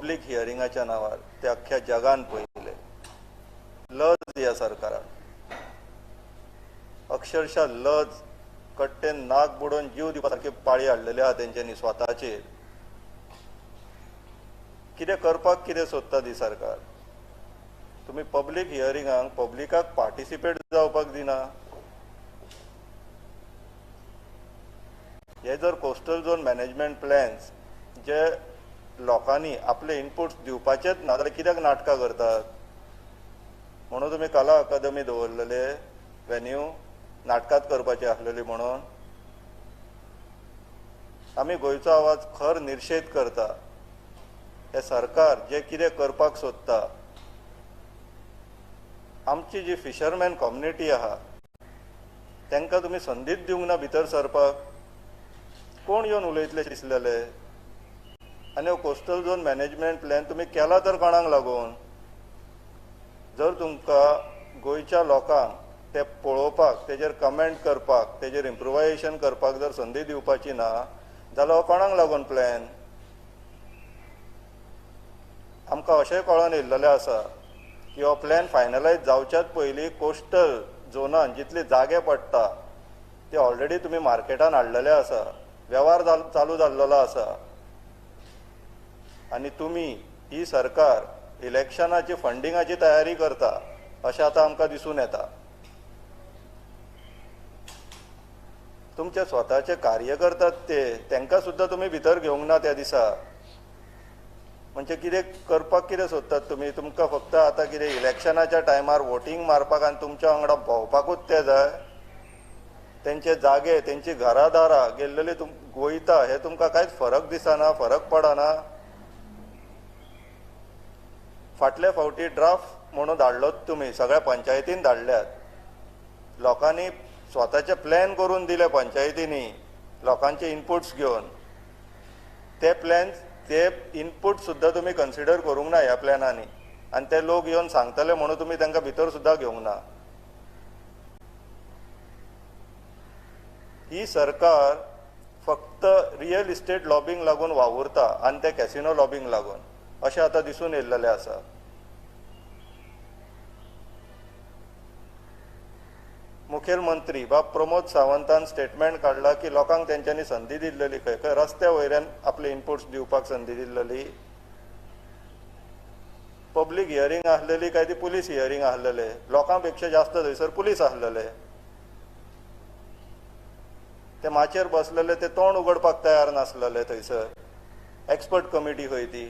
Public हियरिंगाच्या नांवार ते अख्ख्या जगान पळयले. लज ह्या सरकाराक, अक्षरशः लज. कट्टेन नाक बुडोवन जीव दिवपा सारकी पाळी हाडलेली आहा तेंच्यांनी स्वताचेर. कितें करपाक कितें सोदता ती सरकार? तुमी पब्लीक हियरिंगाक पब्लिकाक पार्टिसिपेट जावपाक दिना. हे जर कोस्टल झोन मॅनेजमेंट प्लॅन्स जे लोकांनी आपले इनपुट्स दिवपाचेच ना जाल्यार कित्याक नाटकां करतात? म्हणून तुमी कला अकादमी दवरलेले वेन्यू नाटकांत करपाची आसलेली म्हणून. आमी गोंयचो आवाज खर निर्शेध करता. हे सरकार जे कितें करपाक सोदता, आमची जी फिशरमॅन कम्युनिटी आहा तांकां तुमी संदीच दिवंक ना भितर सरपाक. कोण येवन उलयतले दिसलेले? आनी हो कोस्टल झोन मॅनेजमेंट प्लॅन तुमी केला तर कोणाक लागून? जर तुमकां गोंयच्या लोकांक ते पळोवपाक, तेजेर कमेंट करपाक, तेजेर इम्प्रुवायजेशन करपाक जर संदी दिवपाची ना जाल्यार हो कोणाक लागून प्लॅन? आमकां अशें कळोन येयल्लेलें आसा की हो प्लॅन फायनलायज जावच्याच पयलीं कोस्टल झोनान जितले जागे पडटा ते ऑलरेडी तुमी मार्केटान हाडलेले आसा, वेव्हार चालू जाल्लेलो आसा. आनी तुमी ही सरकार इलेक्शनाची फंडिंगाची तयारी करता अशें आतां आमकां दिसून येता. तुमचे स्वताचे कार्य करतात ते तांकां सुद्दां तुमी भितर घेवंक ना त्या दिसा. म्हणजे कितें करपाक कितें सोदतात तुमी? तुमकां फक्त आतां कितें इलेक्शनाच्या टायमार वोटींग मारपाक आनी तुमच्या वांगडा भोंवपाकूच ते जाय? तेंचे जागे, तेंची घरां दारां गेल्लेली वयता हे तुमकां कांयच फरक दिसना, फरक पडना? फाटले फावटी ड्राफ्ट म्हणून धाडलोच तुमी, सगळ्या पंचायतीन धाडल्यात. लोकांनी स्वताचे प्लॅन करून दिले पंचायतींनी, लोकांचे इनपुट्स घेवन. ते प्लॅन, ते इनपूट सुद्दां तुमी कन्सिडर करूंक ना ह्या प्लॅनांनी. आनी ते लोक येवन सांगतले म्हणून तुमी तांकां भितर सुद्दां घेवंक ना. ही सरकार फक्त रियल इस्टेट लॉबींग लागून वावुरता आनी ते कॅसिनो लॉबींग लागून, अशें आतां दिसून येयल्लेलें आसा. मुखेलमंत्री बाब प्रमोद सावंतान स्टेटमेंट काडला की लोकांक तेंच्यांनी संदी दिल्लेली, खंय खंय रस्त्या वयल्यान आपले इनपुट्स दिवपाक संदी दिल्लेली. पब्लीक हियरींग आसलेली काय ती पुलीस हियरींग आसलेले? लोकां पेक्षा जास्त थंयसर पुलीस आसलेले. ते माचयेर बसलेले ते तोंड उगडपाक तयार नासलेले थंयसर. एक्सपर्ट कमिटी खंय ती?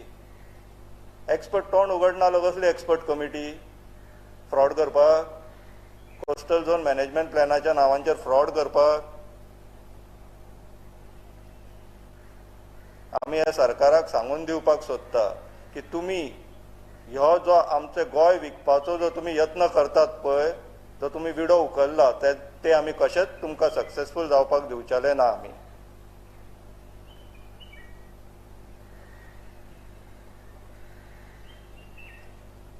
एक्सपर्ट तोंड उगडना कसली एक्सपर्ट कमिटी? फ्रॉड करपाक? कोस्टल झोन मॅनेजमेंट प्लॅनाच्या नांवांचेर फ्रॉड करपाक? आमी ह्या सरकाराक सांगून दिवपाक सोदता की तुमी ह्यो जो आमचे गोंय विकपाचो जो तुमी यत्न करतात पळय, जो तुमी विडो उखल्ला ते आमी कशेंच तुमकां सक्सेसफूल जावपाक दिवचेले ना. आमी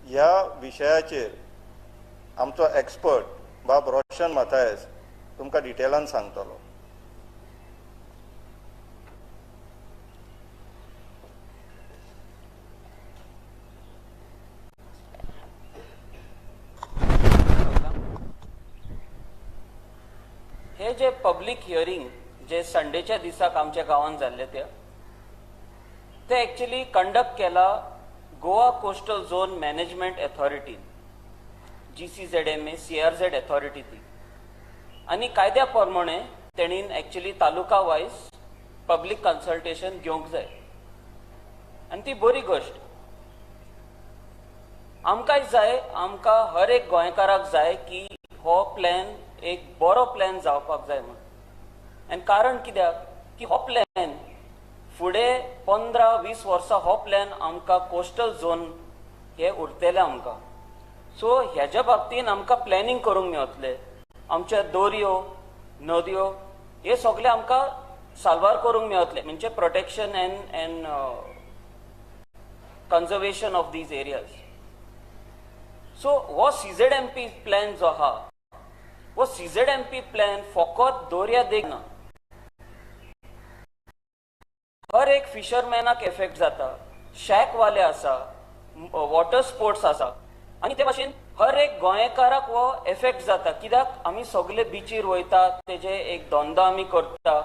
ह्या विशयाचेर आमचो एक्सपर्ट बाब रोशन मथायस तुमकां डिटेलान सांगतलो. हे जे पब्लीक हियरींग जे संडेच्या दिसाक आमच्या गांवांत जाल्ले ते एक्चुअली कंडक्ट केला गोवा कोस्टल झोन मॅनेजमेंट अथॉरिटीन, GCZMA CRZ authority ती. आनी कायद्या प्रमाणे तेणीन actually taluka wise public consultation घेवंक जाय आनी ती बरी गोश्ट. आमकांय जाय, आमकां हर एक गोंयकाराक जाय की हो प्लॅन एक बरो प्लॅन जावपाक जाय म्हूण. आनी कारण कित्याक की हो प्लॅन फुडें 15-20 वर्सां हो प्लॅन आमकां कोस्टल झोन हे उरतले आमकां. सो हेज्या बाबतीन आमकां प्लॅनिंग करूंक मेळटलें. आमच्या दोरयो, नदयो हे सगळे आमकां साल्वार करूंक मेळटले, म्हणजे protection and conservation of these areas. So हो CZMP plan जो आहा, हो CZMP plan फकत दर्या देग ना, हर एक फिशरमॅनाक एफेक्ट जाता, शॅकवाले आसा, वॉटर स्पोर्ट्स आसा. आनी ते भाशेन हर एक गोंयकाराक हो एफेक्ट जाता, कित्याक आमी सगले बिचीर वयता, तेजे एक धंदो आमी करता,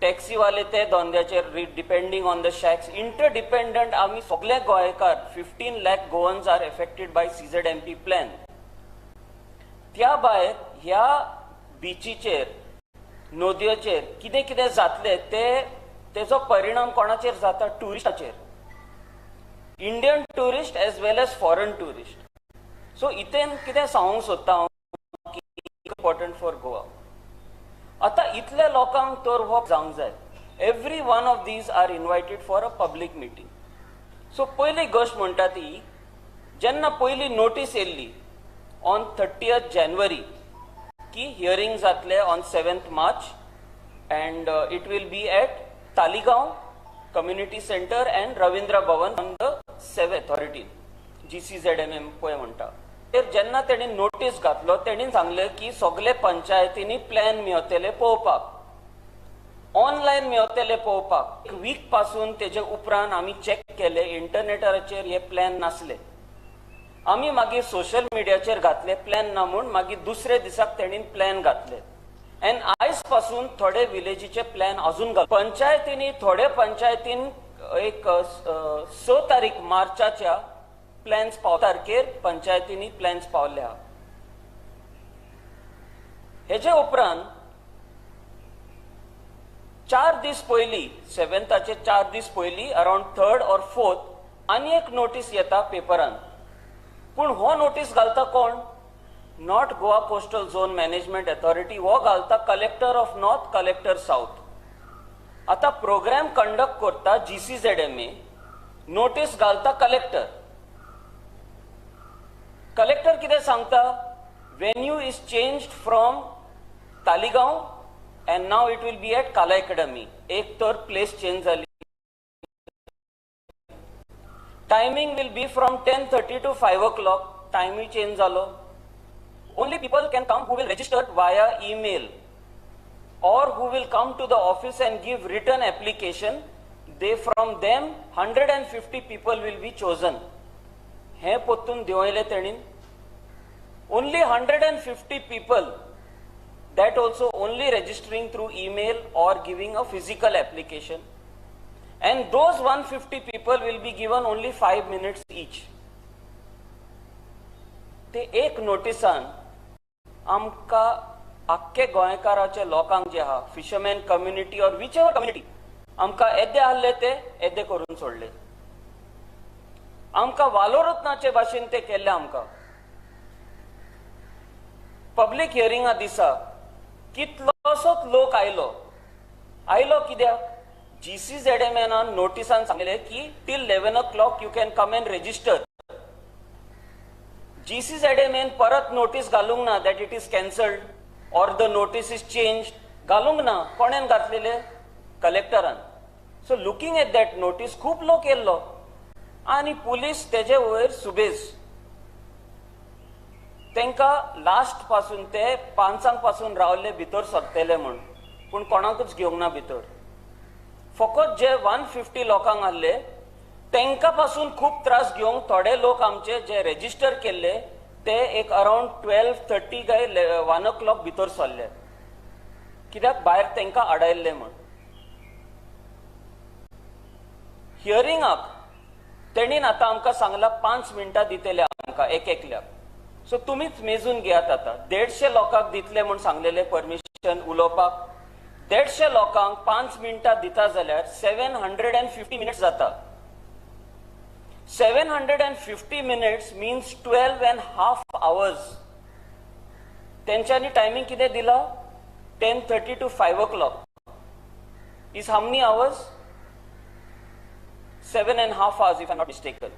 टॅक्सीवाले ते धंद्याचेर depending on the shacks, interdependent आमी सगले गोंयकार. 15 lakh Goans are affected by CZMP plan. त्या भायर ह्या बिचीचेर, नदयोचेर कितें कितें जातलें ते, तेजो परिणाम कोणाचेर जाता? ट्युरिस्टाचेर, Indian tourist as well as foreign tourist. So इतून कितें सांगूंक सोदता हांव की इम्पॉर्टंट फॉर गोवा. आतां इतल्या लोकांक तर हो जावंक जाय. Every one of these are invited for a public meeting. So पयली गोश्ट म्हणटा ती, जेन्ना पयली नोटीस येयल्ली ऑन 30th जानेवारी की हियरींग जातले on 7th March and it will be at Taleigao Community Centre and Ravindra Bhavan on the seven authority, GCZMA पळय म्हणटा. तर जेन्ना तेणी नोटीस घातलो, तेणी सांगलें की सगले पंचायतींनी प्लॅन मेवतले पळोवपाक, ऑनलायन मेवतले पळोवपाक. एक वीक पासून तेजे उपरांत आमी चॅक केले, इंटरनेटाचेर हे प्लॅन नासले. आमी मागीर सोशल मिडियाचेर घातले प्लॅन ना म्हूण. मागीर दुसरे दिसाक तेणीन प्लॅन घातले आनी आयज पासून थोडे विलेजीचे प्लॅन अजून घाल पंचायतींनी, थोडे पंचायतीन एक 6 तारीख मार्चाच्या प्लॅन्स पाव तारखेर पंचायतींनी प्लॅन्स पावल्या. हेजे उपरांत 4 दीस पयलीं, सेव्हन्थाचे 4 दीस पयलीं, अरावंड थर्ड ऑर फोर्थ, आनी एक नोटीस येता पेपरान. पूण हो नोटीस घालता कोण? Not Goa Coastal Zone Management Authority. हो घालता Collector of North, Collector South. आता प्रोग्राम कंडक्ट करता जीसीझेडएमए, नोटीस घालता कलेक्टर. कलेक्टर कितें सांगता? Venue is changed from Taleigao and now it will be at Kala Academy. एक तर प्लेस चेंज जाली. Timing will be from 10:30 to 5 o'clock. टायमूय change जालो. Only people can come who will register via email or who will come to the office and give written application. They from them 150 people will be chosen. हे पोत्तून देंवयले तेणीन. Only 150 people, that also only registering through email or giving a physical application, and those 150 people will be given only 5 minutes each. ते एक नोटिसान आमकां आख्खे गोंयकाराच्या लोकांक जे आहा, fisherman community or whichever community, आमकां येदे आहले ते येदे करून सोडले. आमकां वालोरत्नाचे भाशेन ते केल्ले आमकां. पब्लीक हियरिंगा दिसा कितलोसोच लोक आयलो. आयलो कित्याक? जीसीझेडएमएनान नोटिसान सांगलें की till 11 o'clock you can come and register. जीसीझेडएमएन परत नोटीस घालूंक ना that it is cancelled or the notice is change. घालूंक ना. कोणेन घातलेले? कलेक्टरान. So looking at that notice, खूब लोक येयल्लो आनी पुलीस तेजे वयर सुबेज. तांकां लास्ट पासून ते 5 पासून रावले भितर सरतले म्हूण, पूण कोणाकूच घेवंक ना भितर. फकत जे 150 लोकांक आहले तांकां पासून खूब त्रास घेवंक थोडे लोक आमचे जे रेजिस्टर केल्ले ते एक अरावंड 12:30 काय 1 ओ क्लॉक भितर सरले, कित्याक भायर तांकां आडायल्ले म्हूण. हियरिंगाक तेणीन आतां आमकां सांगलां, 5 मिनटां दितले आमकां एक एकल्याक. सो तुमीच मेजून घेयात, आतां 150 लोकांक दितले म्हूण सांगलेले परमिशन उलोवपाक. 150 लोकांक 5 मिनटां दिता जाल्यार 750 मिनिट्स जाता. 750 minutes means 12.5 hours. तेंच्यांनी टायमींग कितें दिला? 10:30 to 5 o'clock is how many hours? 7.5 hours, if I'm not mistaken.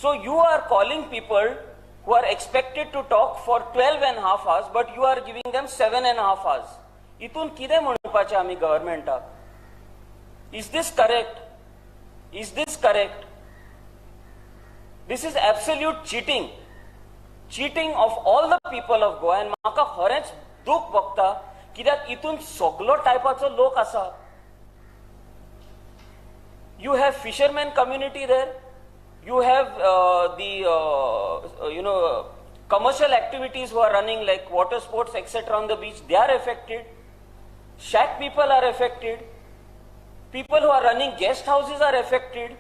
So you are calling people who are expected to talk for 12.5 hours, but you are giving them 7.5 hours. इतून कितें म्हणपाचें आमी गव्हर्मेंटाक? Is this correct? Is this correct? This is absolute cheating, cheating of all the people of Goa. आनी म्हाका खरेंच दूख भोगता, कित्याक इतून सगलो टायपाचो लोक आसा. You have fisherman community there, you have the you know commercial activities who are running like water sports etcetera on the beach, they are affected. Shack people are affected, people who are running guest houses are affected,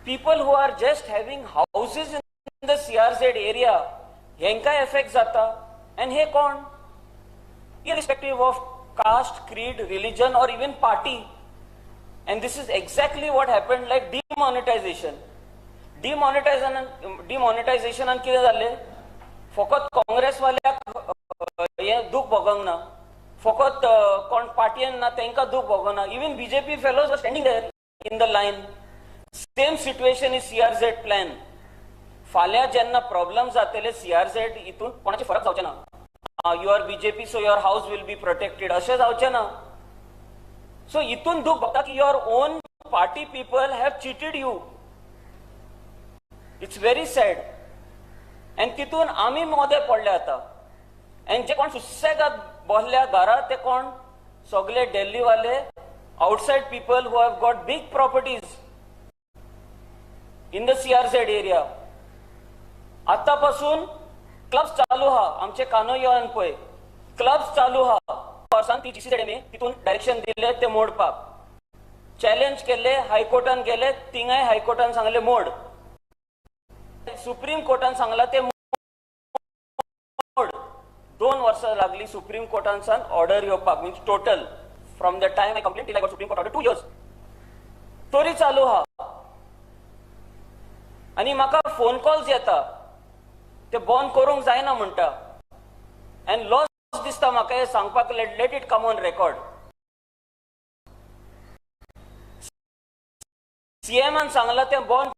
people who are just having houses in the CRZ area हेंकाय effect जाता. आनी हे कोण? Irrespective of caste, creed, religion or even party. And this is exactly what happened like demonetization. डिमॉनिटायझेशनान कितें जालें, फकत काँग्रेसवाल्याक हें दूख भोगोंक ना, फकत कोण पार्टयेन ना तांकां दूख भोगना, even BJP fellows are standing there in the line. Same situation is CRZ plan. फाल्यां जेन्ना प्रॉब्लम जातले सीआरझेड हितून कोणाचे फरक जावचे ना. You are BJP so your house will be protected अशें जावचें ना. सो हितून दूख भोगता की your own party people have cheated you. It's very sad. आनी तितून आमी मोदे पडले आतां. आनी जे कोण सुसेगाद बसल्या घरा ते कोण सगळे दिल्लीवाले, outside people who have got big properties in the CRZ area. आतां पासून क्लब्स चालू आहा, आमचे कानोयान पळय क्लब्स चालू आहा. वर्सान ती जीसीझेडएमए तितून डायरेक्शन दिल्ले ते मोडपाक चॅलेंज केल्ले, हायकोर्टान गेले, थिंगाय हायकोर्टान सांगले मोड, सुप्रीम कोर्टान सांगला ते मोड. 2 वर्सां लागली सुप्रीम कोर्टानसान ऑर्डर येवपाक, means total from the time I complaint till I got Supreme Court order 2 years तरी चालू आहा. आनी म्हाका फोन कॉल्स येता ते बंद करूंक जायना म्हणटा. आनी लॉस दिसता म्हाका हें सांगपाक, let it come on record. सीएमान सांगलां तें बंद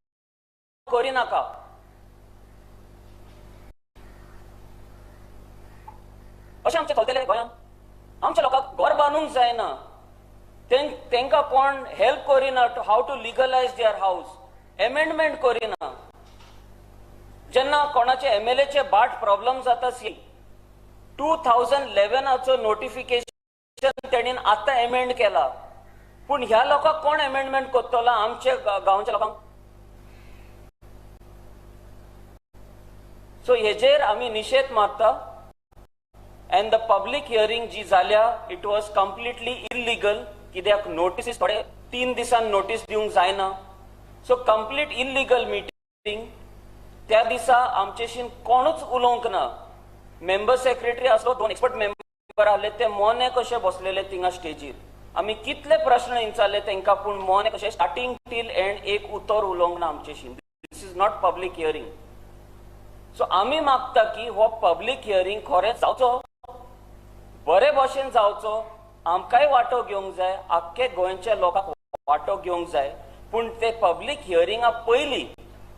करिनाका. अशें आमचें चलतलें गोंयांत. आमच्या लोकांक घर बांदूंक जायना, तांकां कोण हेल्प करिना to how to legalise their house, amendment करिना. जेन्ना कोणाचे एमएलएचे बाट प्रॉब्लम जाता, सी 2011 नोटिफिकेशन तेणीन आतां एमेंड केला, पूण ह्या लोकांक कोण एमेंडमेंट करतलो आमचे गांवच्या लोकांक? सो हेजेर आमी निशेध मारता. एंड the public hearing जी जाल्या it was completely illegal, कित्याक नोटीसीस थोडे 3 दिसान नोटीस दिवंक जायना. So complete illegal meeting. त्या दिसा आमचेशीन कोणूच उलोवंक ना. मेंबर सेक्रेटरी आसलो, 2 एक्सपर्ट मेंबर आहले, ते मोने कशे बसलेले थिंगा स्टेजीर. आमी कितले प्रश्न विचारले तांकां, पूण मोने कशे स्टार्टींग टील एंड एक उतर उलोवंक ना आमचेशीन. This is not public hearing. So आमी मागता की हो पब्लीक हियरींग खरेंच जावचो, बरे भशेन जावचो, आमकांय वांटो घेवंक जाय, आख्खे गोंयच्या लोकांक वांटो घेवंक जाय. पूण ते पब्लीक हियरिंगा पयलीं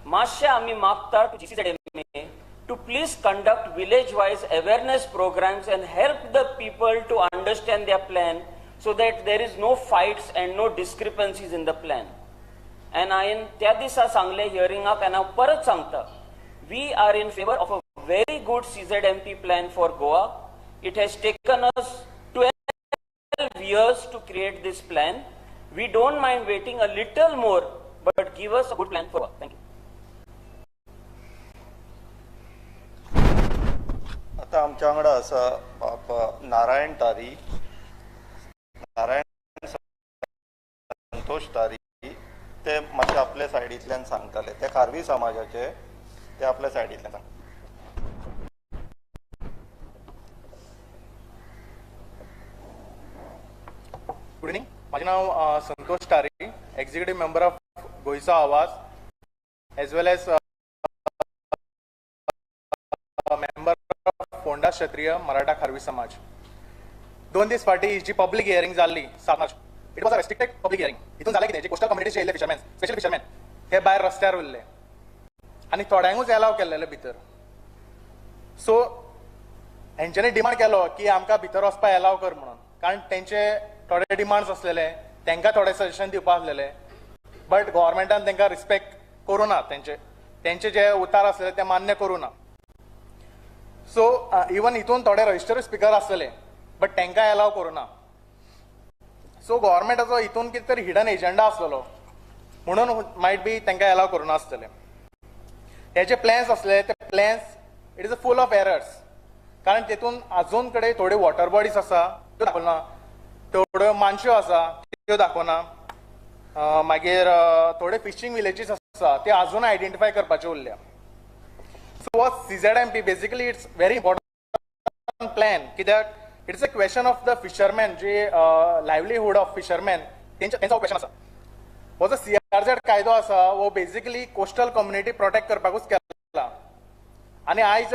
मातशें आमी मागता to GCZMA to please conduct village wise awareness programs and help the people to understand their plan so that there is no fights and no discrepancies in the plan. And हांवें त्या दिसा सांगलें हियरिंगाक, आनी हांव परत सांगता, we are in favour of a very good CZMP plan for Goa. It has taken us 12 years to create this plan. We don't mind waiting a little more, but give us a good plan for Goa. Thank you. आता आमच्या वांगडा आसा बाप नारायण तारी, नारायण संतोष तारी. ते मातशे आपल्या सायडींतल्यान सांगताले, ते खारवी समाजाचे, ते आपल्या सायडींतल्यान सांगता. गुड इवनिंग, म्हाजें नांव Santosh Tari, executive member of Goencho Awaaz as well as member of Ponda Kshatriya Maratha Kharvi Samaj. 2 दीस फाटीं जी पब्लीक हियरींग जाल्ली 7 March, it was a restricted public hearing. हितून जालें कितें, जे कोस्टल कम्युनिटीचे येयल्ले फिशरमॅन, स्पेशल फिशरमॅन, हे भायर रस्त्यार उरले आनी थोड्यांकूच एलाव केल्लेले भितर. सो हेंच्यांनी डिमांड केलो की आमकां भितर वचपाक एलाव कर म्हणून, कारण तेंचे थोडे डिमांड्स आसलेले, तांकां थोडे सजेशन दिवपा आसलेले, बट गव्हर्मेंटान तांकां रिस्पेक्ट करूं ना, तेंचे जे उतार आसलेले ते मान्य करूं ना. सो इवन हितून थोडे रजिस्टर्ड स्पिकर आसलेले, बट तांकां एलाव करूं ना. सो गव्हर्मेंटाचो हितून कितें तरी हिडन एजंडा आसलेलो. म्हणून मायट बी तांकां एलाव करूं नासतलें. हे जे प्लॅन्स आसले ते plans it is a full of errors, कारण तेतून अजून कडेन थोड्यो वॉटर बॉडीज आसा त्यो दाखोवना, थोड्यो मानश्यो आसा त्यो दाखोवना, मागीर थोडे फिशींग विलेजीस आसा ते अजून आयडेंटिफाय करपाचे उरल्या. सो हो CZMP basically it's very important plan, कित्याक it's a question of the fisherman, J livelihood of fisherman तेंचो क्वेश्चन आसा. हो जो CRZ कायदो आसा हो बेसिकली कोस्टल कम्युनिटी प्रोटेक्ट करपाकूच केला आनी आयज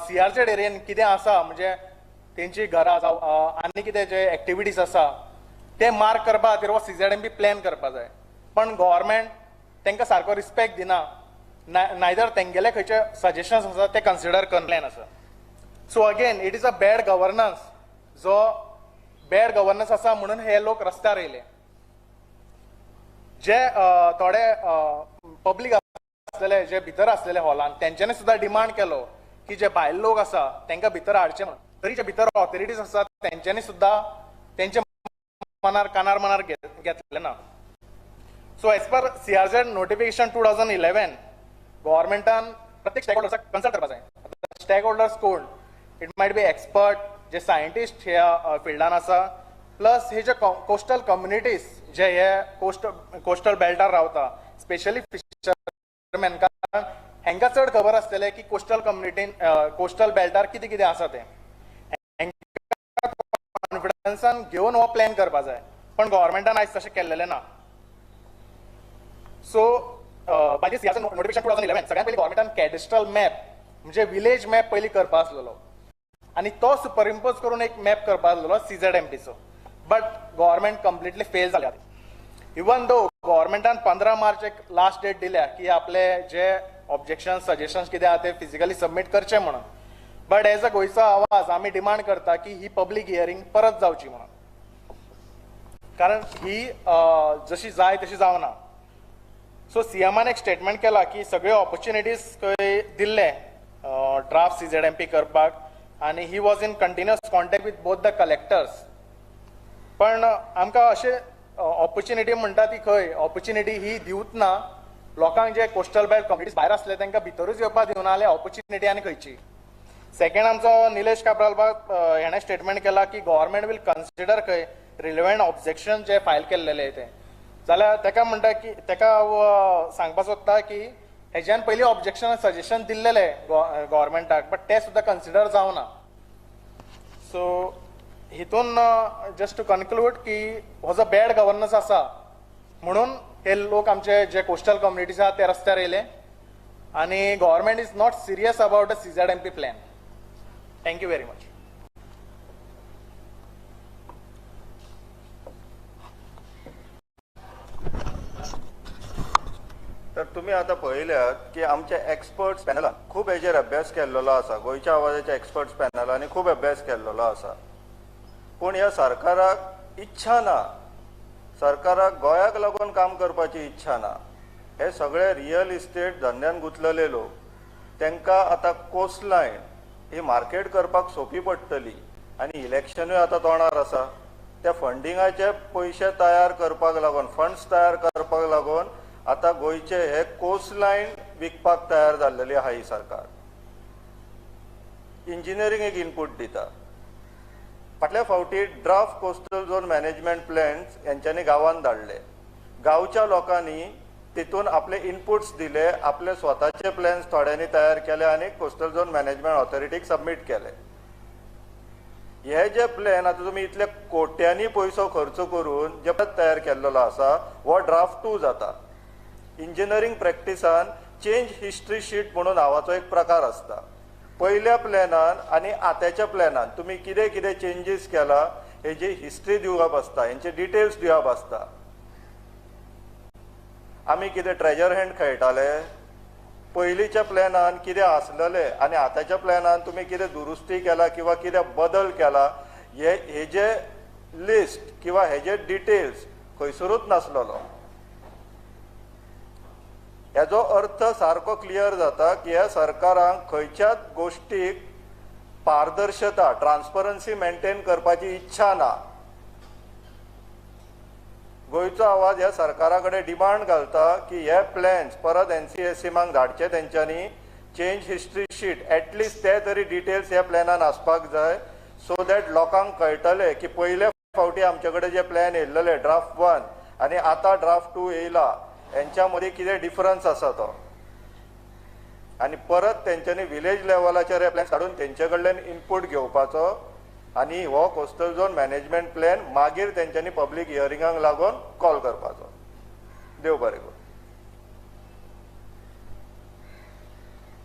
CRZ एरियेन कितें आसा म्हणजे तेंची घरां जावं आनी कितें जे एक्टिविटीज आसा ते मार्क करपा खातीर हो CZMP plan करपा जाय, पण गव्हर्मेंट तांकां सारको रिस्पेक्ट दिना, नायदर तेंगेले खंयचे सजेशन्स आसा ते कन्सिडर कर प्लॅन आसा. So again it is a bad governance, जो बॅड गव्हर्नन्स आसा म्हणून हे लोक रस्त्यार येयले. जे थोडे पब्लीक आसलेले जे भितर आसलेले हॉलान तेंच्यांनी सुद्दां डिमांड केलो की जे भायल लोक आसा तांकां भितर हाडचे म्हणून, तरी जे भितर ऑथॉरिटीज आसा तेंच्यांनी सुद्दां तेंच्या मनार कानार मनार घेतलें ना. So as per CRZ notification 2011 गव्हर्मेंटान प्रत्येक स्टेक होल्डर्साक कन्सल्ट करपाक जाय. स्टेक होल्डर्स कोण, it might be expert J scientist ह्या फिल्डान आसा, प्लस हे जे कोस्टल कम्युनिटीज जे हे कोस्टल बेल्टार रावता, स्पेशली फिशरमॅन, कारण हेंकां चड खबर आसतलें की कोस्टल कम्युनिटीन कोस्टल बेल्टार कितें कितें आसा तें, हेंकां कॉन्फिडन्सान घेवन हो प्लॅन करपा जाय, पण गव्हर्मेंटान आयज तशें केल्लेलें ना. सो बाय दीस CRZ notification 2011 सगळ्यात पयलीं गव्हर्मेंटान कॅडिस्ट्रल मॅप म्हणजे विलेज मॅप पयलीं करपा आसलेलो आनी तो सुपरइम्पोज करून एक मॅप करपा आसलेलो CZMPचो, बट गव्हर्मेंट कंप्लिटली फेल जाल्या. इवन दो गव्हर्मेंटान 15 मार्च एक लास्ट डेट दिल्या की आपले जे ऑब्जेक्शन सजेशन्स कितें आहा ते फिजिकली सबमीट करचे म्हणून, बट एज अ गोंयचो आवाज आमी डिमांड करता की ही पब्लीक हियरींग परत जावची म्हणून, कारण ही जशी जाय तशी जावना. सो CMआन एक स्टेटमेंट केला की सगळ्यो ऑपॉर्च्युनिटीज खंय दिल्ले ड्राफ्ट CZMP करपाक आनी he was in continuous contact with both the collectors, पण आमकां अशें ऑपॉर्च्युनिटी म्हणटा ती खंय ऑपॉर्च्युनिटी ही दिवच ना लोकांक, जे कोस्टल बेल्ट कम्युनिटीज भायर आसले तांकां भितरूच येवपाक दिवना जाल्यार ऑपॉर्च्युनिटी आनी खंयची. सेकंड आमचो निलेश काब्राल बाब हेणें स्टेटमेंट केला की गव्हर्मेंट वील कन्सिडर खंय रिलेवंट ऑब्जेक्शन जे फायल केल्लेले ते, जाल्यार ताका म्हणटा की ताका हांव सांगपाक सोदता की हेज्यान पयलीं ऑब्जेक्शन सजेशन दिल्लेले गव्हर्मेंटाक, बट ते सुद्दां कन्सिडर जावना. सो हितून जस्ट टू कन्क्लूड की हो जो बॅड गव्हर्नन्स आसा म्हणून हे लोक आमचे जे कोस्टल कम्युनिटीज आहा ते रस्त्यार येयले आनी government is not serious about the CZMP plan. Thank you very much. तर तुम्ही आता पळयल्यात की आमच्या एक्सपर्ट्स पॅनलान खूब हेजेर अभ्यास केल्लो आसा, गोंयच्या आवाजाच्या एक्सपर्ट्स पॅनलांनी खूब अभ्यास केल्लो आसा, पूण ह्या सरकाराक इच्छा ना, सरकाराक गोंयाक लागून काम करपाची इच्छा ना. हे सगळे रियल इस्टेट धंद्यान गुंतलेले लोक, तांकां आतां कोस्टलायन ही मार्केट करपाक सोंपी पडटली आनी इलेक्शनूय आतां तोंडार आसा, त्या फंडिंगाचे पयशे तयार करपाक लागून, फंड्स तयार करपाक लागून आतां गोंयचे हे कोस्टलायन विकपाक तयार जाल्लेली आहा ही सरकार. इंजिनियरींग एक इनपूट दिता. फाटल्या फावटी draft coastal zone management plans हेंच्यांनी गांवांत धाडले, गांवच्या लोकांनी तितून आपले इनपुट्स दिले, आपले स्वताचे प्लॅन्स थोड्यांनी तयार केले आनी कोस्टल झोन मॅनेजमेंट ऑथॉरिटीक सबमीट केले. हे जे प्लॅन आतां तुमी इतले कोट्यांनी पयसो खर्च करून जे तयार केल्लो आसा हो ड्राफ्ट 2 जाता. इंजिनियरींग प्रॅक्टिसान चेंज हिस्ट्री शीट म्हणून नांवाचो एक प्रकार आसता. पयल्या प्लॅनान आनी आतांच्या प्लॅनान तुमी कितें कितें चेंजीस केला हेजी हिस्ट्री दिवप आसता, हेंचे डिटेल्स दिवप आसता. आमी कितें ट्रेजर हंट खेळटाले, पयलींच्या प्लॅनान कितें आसलेलें आनी आतांच्या प्लॅनान तुमी कितें दुरुस्ती केला किंवा कितें बदल केला हे हेजे लिस्ट किंवा हेजे डिटेल्स खंयसरूच नासलेलो. हेजो अर्थ सारको क्लियर जाता की ह्या सरकारांक खंयच्याच गोश्टीक पारदर्शता, ट्रान्सपरन्सी मेंटेन करपाची इच्छा ना. गोंयचो आवाज ह्या सरकारा कडेन डिमांड घालता की हे प्लॅन्स परत एनसीएसएमाक धाडचे तेंच्यांनी, change history sheet at least ते तरी डिटेल्स ह्या प्लॅनान आसपाक जाय, सो that लोकांक कळटले की पयले फावटी आमचे कडेन जे प्लॅन येयल्ले ड्राफ्ट 1 आनी आतां ड्राफ्ट 2 येयला हेंच्या मदीं कितें डिफरन्स आसा तो. आनी परत तेंच्यांनी विलेज लेवलाचेर हे प्लॅन काडून तेंचे कडल्यान इनपूट घेवपाचो आनी हो कोस्टल झोन मॅनेजमेंट प्लॅन मागीर तेंच्यांनी पब्लीक हियरिंगाक लागून कॉल करपाचो. देव बरें करूं.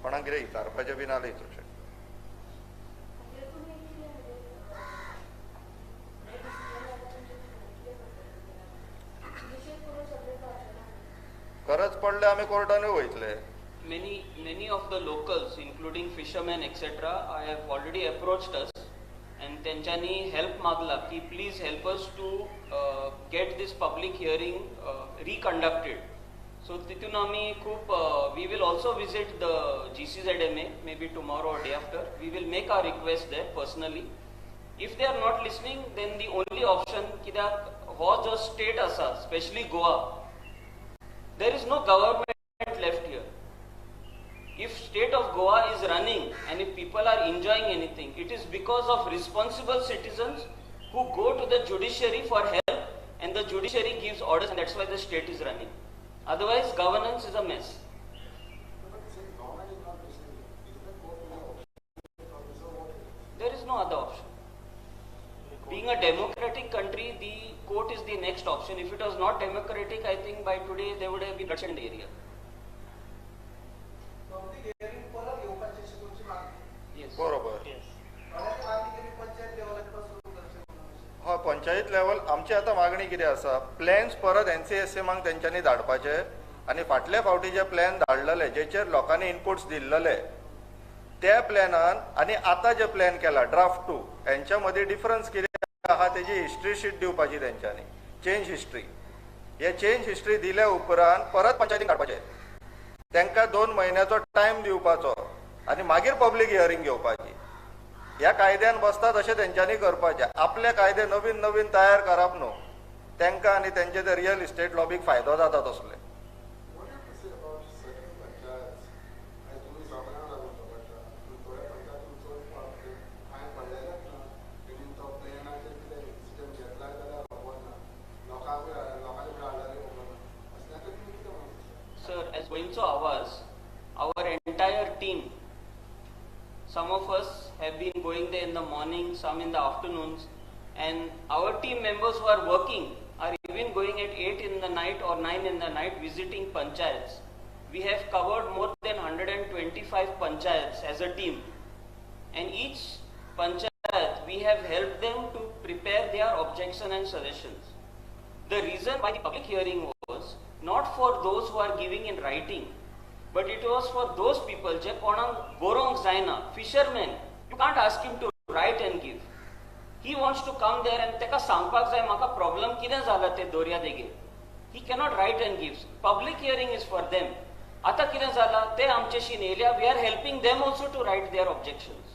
कोणाक कितें विचारपाचें बी नाल्यार विचारूंक शकता. गरज पडल्यार आमी कोर्टानूय वयतले. Many of the locals, including fishermen, etc., have already approached us and तेंच्यांनी help मागला की please help us to get this public hearing reconducted. So तितून आमी खूब we will also visit the GCZMA maybe tomorrow or day after. We will make our request there personally. If they are not listening, then the only option कित्याक हो जो state आसा, especially Goa, there is no government left here. If state of Goa is running and if people are enjoying anything, it is because of responsible citizens who go to the judiciary for help, and the judiciary gives orders, and that's why the state is running. Otherwise, governance is a mess. There is no other option. Being a democratic country, the court is the next option. If it was not democratic, I think by today there would have been bloodshed in the area. बरोबर. हय, panchayat level आमची आतां मागणी कितें आसा, plans परत एनसीएसएमाक तेंच्यांनी धाडपाचे आनी फाटल्या फावटी जे प्लॅन धाडलेले जेचेर लोकांनी इनपुट्स दिल्लेले त्या प्लॅनान आनी आतां जे प्लॅन केला ड्राफ्ट 2 हेंच्या मदीं डिफरन्स कितें आहा तेजी हिस्ट्री शीट दिवपाची तेंच्यांनी, चेंज हिस्ट्री. हे चेंज हिस्ट्री दिल्या उपरांत परत पंचायतीन धाडपाचे, तांकां 2 म्हयन्याचो टायम दिवपाचो आनी मागीर पब्लीक हियरींग घेवपाची. ह्या कायद्यान बसता तशें तेंच्यांनी करपाचें. आपले कायदे नवीन नवीन तयार करप न्हू, तांकां आनी तेंचे ते रियल इस्टेट लॉबीक फायदो जाता तसले. Sir, as Goencho Awaaz, our entire team, some of us have been going there in the morning, some in the afternoons, and our team members who are working are even going at 8 in the night or 9 in the night visiting panchayats. We have covered more than 125 panchayats as a team, and each panchayat we have helped them to prepare their objection and suggestions. The reason why the public hearing was not for those who are giving in writing, but it was for those people जे कोणाक बरोवंक जायना, fishermen. You can't ask him to write and give. He wants to come there and तेका सांगपाक जाय म्हाका problem कितें जाला ते दर्या देगेर. He cannot write and give. Public hearing is for them. आतां कितें जाला ते आमचेशी येयल्या, we are helping them also to write their objections.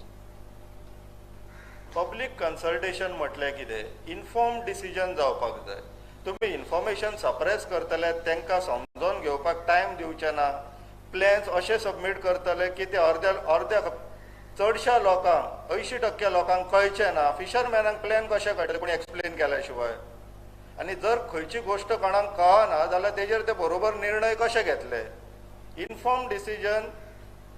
Public consultation म्हटल्यार कितें, इन्फॉर्म डिसिजन जावपाक जाय. तुमी इन्फॉर्मेशन सप्रेस करतले, तांकां समजून घेवपाक टायम दिवचे ना, प्लॅन्स अशे सबमीट करतले की ते अर्द्या अर्द्या चडश्या लोकांक 80% लोकांक कळचें ना. फिशरमॅनांक प्लॅन कशें कळटलें कोणी एक्सप्लेन केल्या शिवाय? आनी जर खंयची गोश्ट कोणाक कळना जाल्यार तेजेर ते बरोबर निर्णय कशे घेतले? इन्फॉर्म डिसिजन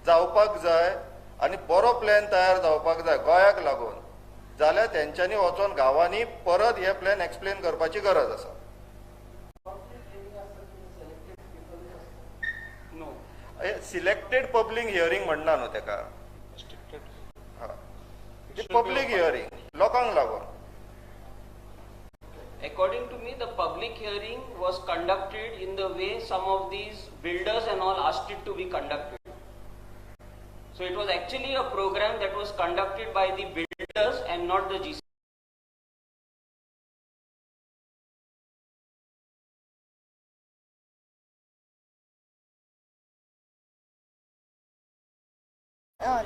जावपाक जाय आनी बरो प्लॅन तयार जावपाक जाय गोंयाक लागून, जाल्यार तेंच्यांनी वचोन गांवांनी परत हे प्लॅन एक्सप्लेन करपाची गरज आसा. सिलेक्टेड पब्लीक हियरींग म्हणना न्हू तेका, पब्लीक हियरींग लोकांक लागून. According to me, the public hearing was conducted in the way some of these builders and all asked it to be conducted. So it was actually a program that was conducted by the builders and not the GC.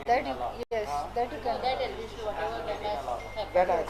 That you, yes, that you can. That at least whatever that has happened. That has.